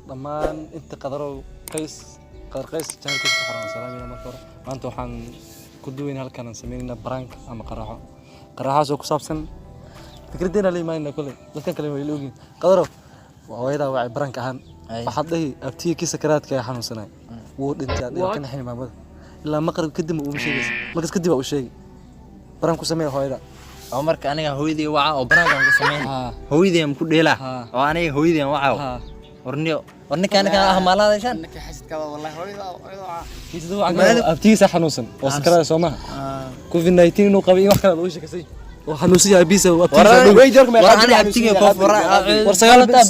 Dhammaan inta Qadarow Qays, Qadar Qays channelkiisa ku xiran, salaamayna. Marka hore maanta waxaan ku duwayna halkan aan sameynayna prank ama qaraxo, qaraxaas oo ku saabsan fikraddeena la imaanayna. Kole dadkan kale way la ogyihin. Qadarow, waa hooyadaa wacay prank ahaan. Waxaad dhihi abtiga kii sakaraadka ee xanuunsanay wuu dhintay. Aad dhihi ka naxin maamada ilaa maqrib kadib uma sheegaysa. Markaas kadib aa u sheegi. Prank ku samee hooyada. Oo marka aniga hooyadii waca oo prankan ku sameyn? Haa. Hooyadii aan ku dheelaa? Haa. Oo aniga hooyadii aan waca? Haa. Warniyo, war ninka ninka ah maalaadaysaan. Abtigiisa xanuunsan oo sakaraad soo maha, COVID-19 inuu qabay in wax kale lagu sheekasay oo xanuunsan yahay abiisa. War ani abtigay War sagaal ka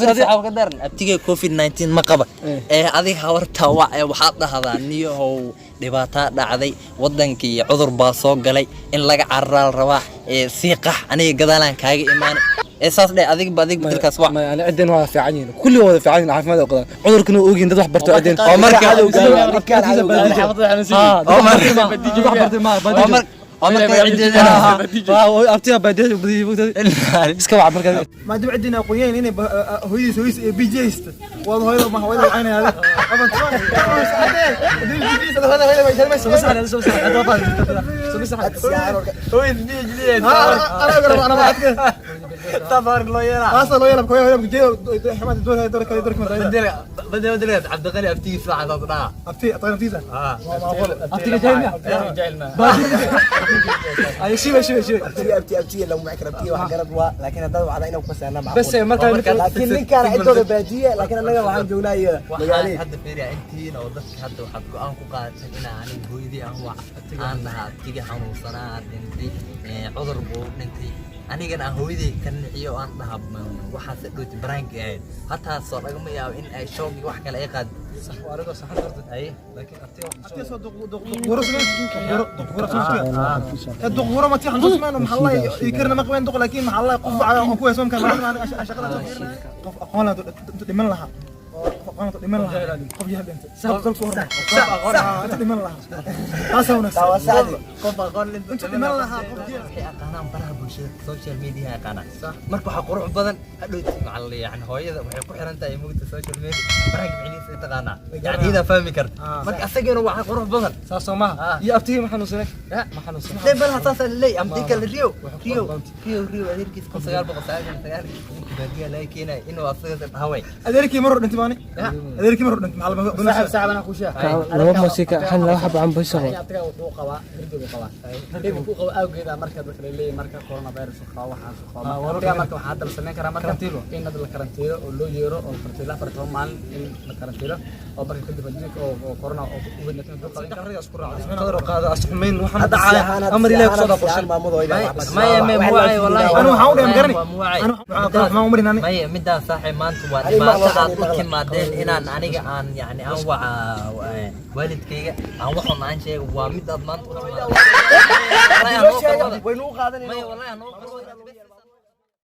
daran, abtigay COVID-19 ma qaba. Ee adiga hawarta wac ee waxaad dhahdaa, niyahow, dhibaataa dhacday wadankii, cudur baa soo galay, in laga cararaa la rabaa, ee sii qax, aniga gadaalaan kaaga imaanay, ee saas dheh. Adig ba adig bedelkaas wac. Ani ciddeen waa fiican yihiin, kulli waa wada fiican yihiin, caafimaad ay qabaan, cudurkana waa ogyihiin, dad wax barto ciddeen. Oo marka Oo marka dad wax bartay ma oo marka ciddeeda abtiga baadiyaha iska wac marka. Maadaama ciddina aqoon-yahan inay hooyadiis hooyadiis ee BJ haysta, waad hooyada ma hooyada wacaynaya aban. Soo saxan, soo saxan, soo saxan. Ana garab ana adka taas loo yeelaa hooyada jeedo xamaad door door kale door kale. Cabdiqani abtigiis waca saas dhaha. Abti aqoon abtiisa. Abtiga jahil ma ay shiba shiba shiba. Abtiga, abti, abtiga lagu maci karo, abtiga wax garad waa, laakiin haddaad wacda inaan ku fasahnaa macquul. Bas marka laakiin ninkaan cidooda baadiye, laakiin annaga waxaan joognaa iyo Waxaan magaalada. Hadda fiiriya, intiin oo dadka hadda waxaad go'aan ku qaadateen inaa aniga hooyadii aan wac, aan dhahaa abtiga xanuunsanaa dhintay, cudur buu u dhintay, anigana aan hooyaday ka niciyo oo aan dhaha waxaase dhooti pranki ahayd. Hataa soo lagama yaabo in ay shoog iyo wax kale ay qaad. Sax waa arigoo saxan horta. Haye. Laakiin abtiga Abti soo duq duq duq sumeen duq duq sumeen duq guro ma tiixan sumeen maxaa la ikarna ma qabeen duq, laakiin maxaa la qof waxa aan ku heesman kan ma shaqada qof aqoon la dhiman lahaa, qof aqoon la dhiman lahaa, qof jahil dhintay sax dalku hor qof aqoon la dhiman lahaa taas wanaagsan. Waa saxdi. Qof aqoon inta dhiman lahaa qof jahil. Waxay aqaanaan baraha bulshada, social media aqaanaan. Marka waxaa qurux badan hadhowti macalin, yani hooyada waxay ku xiran tahay mugta social media, prank micnihiisa ay taqaanaa, yani iyadaa fahmi karta. Marka asagana waxaa qurux badan. Saas soo maha? Iyo abtigii ma xanuunsanay, ma xanuunsanay? Lee balaha saasaa laleeyahay. Ama dii kale Rio Rio Rio Rio adeerkiis 1999 ninkii baadiyaha laga keenaya inuu asaga dhahaway. Adeerkii mar dhintay maani, adeerkii mar dhintay maxaa Saaxib, saaxib, anaa kuu sheeg. Laba musiika hal laba xabo cambo isagoo Abtiga wuxuu qabaa hirgib uu qabaa, hirgib uu qabo awgeeda marka dadka la leeyahay marka coronavirus uu qabo, waxaas uu qabo. Abtiga marka waxaa hadda la samayn karaa marka in hadda la karantiilo oo loo yeero oo la karantiilo 14 maalin, in la karantiilo oo marka kadib adduunka oo corona oo COVID-19 wuxuu qabin karaa. Arigaas ku raacay Qadar oo qaada asxumayn waxaan Hadda si ahaan amar Ilaahay ku soo daa qorshe. Maamada hooyada wax Maya, maya, muwacay wallahi. Anu waxaan u dhahay ma garani. Waa muwacay. Anu waxaan u marin ani. Maya, midaan saaxib maanta waa Ani maqlo, dhibaato aad ani u maqlo. timaadeen inaan aniga aan yani aan waca waalidkayga aan waxun aan sheego, waa mid aad maanta u timaadeen. Waynu u qaadanayna. Maya, wallahi hanoo.